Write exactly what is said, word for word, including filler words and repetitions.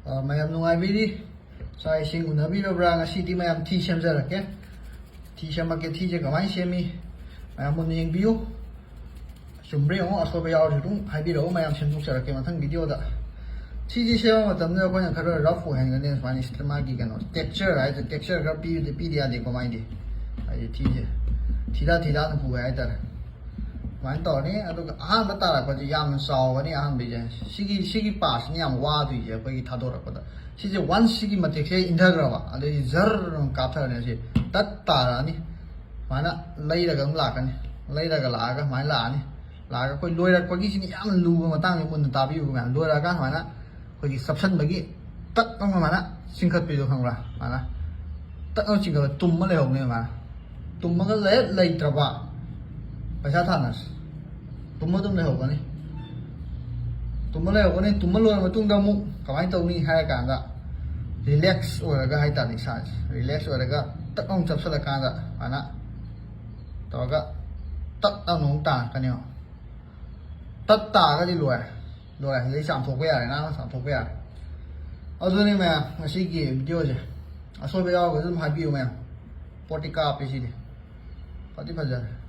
ꯑ, ꯃꯌꯥꯝ ꯅꯨꯡꯉꯥꯏꯕꯤꯔꯤ? ꯆꯥꯛ ꯏꯁꯤꯡ ꯎꯅꯕꯤꯔꯕ꯭ꯔꯥ? ꯉꯁꯤꯗꯤ ꯃꯌꯥꯝ ꯊꯤ ꯁꯦꯝꯖꯔꯛꯀꯦ꯫ ꯊꯤ ꯁꯦꯝꯃꯛꯀꯦ꯫ ꯊꯤꯁꯦ ꯀꯃꯥꯏꯅ ꯁꯦꯝꯃꯤ, ꯃꯌꯥꯝ ꯃꯨꯟꯅ ꯌꯦꯡꯕꯤꯌꯨ꯫ ꯆꯨꯝꯕ꯭ꯔꯥ ꯌꯦꯡꯉꯣ, ꯑꯁꯣꯏꯕ ꯌꯥꯎꯔꯁꯨ ꯑꯗꯨꯝ ꯍꯥꯏꯕꯤꯔꯛꯑꯣ, ꯃꯌꯥꯝ ꯁꯦꯝꯗꯣꯛꯆꯔꯛꯀꯦ ꯃꯊꯪ ꯚꯤꯗꯤꯑꯣꯗ꯫ ꯊꯤꯁꯦ ꯁꯦꯝꯕ ꯃꯇꯝꯗ ꯑꯩꯈꯣꯏꯅ ꯈꯔ ꯔꯐ ꯑꯣꯏꯍꯟꯒꯅꯤ꯫ ꯁꯨꯃꯥꯏꯅ ꯁꯤ-, ꯃꯥꯒꯤ ꯀꯩꯅꯣ, ꯇꯦꯛꯁꯆꯔ ꯍꯥꯏꯗꯤ, ꯇꯦꯛꯁꯆꯔ ꯈꯔ ꯄꯤꯕꯗꯤ ꯄꯤꯗ ꯌꯥꯗꯦꯀꯣ ꯃꯥꯏꯗꯤ꯫ ꯍꯥꯏꯗꯤ ꯊꯤꯁꯦ ꯊꯤꯗꯥ ꯊꯤꯗꯥꯅ ꯄꯨꯒꯦ ꯍꯥꯏꯇꯥꯔꯦ꯫ ꯁꯨꯃꯥꯏꯅ ꯇꯧꯔꯅꯤ꯫ ꯑꯗꯨꯒ ꯑꯍꯥꯟꯕ ꯇꯥꯔꯛꯄꯁꯦ ꯌꯥꯝꯅ ꯆꯥꯎꯒꯅꯤ ꯑꯍꯥꯟꯕꯩꯁꯦ꯫ ꯁꯤꯒꯤ, ꯁꯤꯒꯤ ꯄꯥꯔꯠꯁꯤꯅ ꯌꯥꯝ ꯋꯥꯗꯣꯏꯁꯦ ꯑꯩꯈꯣꯏꯒꯤ ꯊꯥꯗꯣꯔꯛꯄꯗ꯫ ꯁꯤꯁꯦ ꯋꯥꯟꯁ ꯁꯤꯒꯤ ꯃꯇꯦꯛꯁꯦ ꯏꯟꯊꯈ꯭ꯔꯕ, ꯑꯗꯩꯗꯤ ꯖꯔ ꯑꯗꯨꯝ ꯀꯥꯞꯊꯔꯅꯤ꯫ ꯁꯤ ꯇꯠ ꯇꯥꯔꯛꯑꯅꯤ꯫ ꯁꯨꯃꯥꯏꯅ ꯂꯩꯔꯒ ꯑꯗꯨꯝ ꯂꯥꯛꯀꯅꯤ꯫ ꯂꯩꯔꯒ ꯂꯥꯛꯑꯒ ꯁꯨꯃꯥꯏꯅ ꯂꯥꯛꯑꯅꯤ꯫ ꯂꯥꯛꯑꯒ ꯑꯩꯈꯣꯏ ꯂꯣꯏꯔꯛꯄꯒꯤꯁꯤꯅ ꯌꯥꯝꯅ ꯂꯨꯕ ꯃꯇꯥꯡꯁꯦ, ꯃꯨꯟꯅ ꯇꯥꯕꯤꯌꯨ ꯃꯌꯥꯝ꯫ ꯂꯣꯏꯔꯛꯑꯀꯥꯟ ꯁꯨꯃꯥꯏꯅ ꯑꯩꯈꯣꯏꯒꯤ ꯆꯞꯁꯟꯕꯒꯤ ꯇꯛ ꯑꯃ ꯁꯨꯃꯥꯏꯅ ꯆꯤꯡꯈꯠꯄꯤꯗꯣ ꯈꯪꯕ꯭ꯔꯥ? ꯁꯨꯃꯥꯏꯅ ꯇꯛ ꯑꯃ ꯆꯤꯡꯈꯠꯂ ꯇꯨꯝꯃ ꯂꯩꯍꯧꯅꯦ꯫ ꯁꯨꯃꯥꯏꯅ ꯇꯨꯝꯃꯒ ꯂꯩ-, ꯂꯩꯇ꯭ꯔꯕ, ꯄꯩꯁꯥ ꯊꯥꯅꯁꯤ꯫ ꯇꯨꯝꯃ ꯑꯗꯨꯝ ꯂꯩꯍꯧꯒꯅꯤ꯫ ꯇꯨꯝꯃ ꯂꯩꯍꯧꯒꯅꯤ꯫ ꯇꯨꯝꯃ ꯂꯣꯏꯔ ꯃꯇꯨꯡꯗ ꯑꯃꯨꯛ ꯀꯃꯥꯏꯅ ꯇꯧꯅꯤ ꯍꯥꯏꯔ ꯀꯥꯟꯗ, ꯔꯤꯂꯦꯛꯁ ꯑꯣꯏꯔꯒ ꯍꯥꯏꯇꯥꯔꯦ, ꯏꯁꯥꯁꯦ ꯔꯤꯂꯦꯛꯁ ꯑꯣꯏꯔꯒ ꯇꯛ ꯑꯃꯨꯛ ꯆꯞꯁꯤꯜꯂꯀꯥꯟꯗ ꯁꯨꯃꯥꯏꯅ ꯇꯧꯔꯒ ꯇꯛ ꯑꯃꯨꯛ ꯇꯥꯔꯛꯀꯅꯦꯕ꯫ ꯇꯠ ꯇꯥꯔꯒꯗꯤ ꯂꯣꯏꯔꯦ꯫ ꯂꯣꯏꯔꯦ꯫ ꯑꯗꯩ ꯆꯥꯝꯊꯣꯛꯄ ꯌꯥꯔꯦ꯫ ꯅꯥꯟꯅ ꯆꯥꯝꯊꯣꯛꯄ ꯌꯥꯔꯦ꯫ ꯑꯗꯨꯅꯤ ꯃꯌꯥꯝ, ꯉꯁꯤꯒꯤ ꯚꯤꯗꯤꯑꯣꯁꯦ꯫ ꯑꯁꯣꯏꯕ ꯌꯥꯎꯔꯒꯁꯨ ꯑꯗꯨꯝ ꯍꯥꯏꯕꯤꯌꯨ ꯃꯌꯥꯝ꯫ ꯄꯣꯠꯇꯤ ꯀꯥꯞꯄꯤ ꯁꯤꯗꯤ꯫ ꯐꯗꯤ ꯐꯖꯔꯦ꯫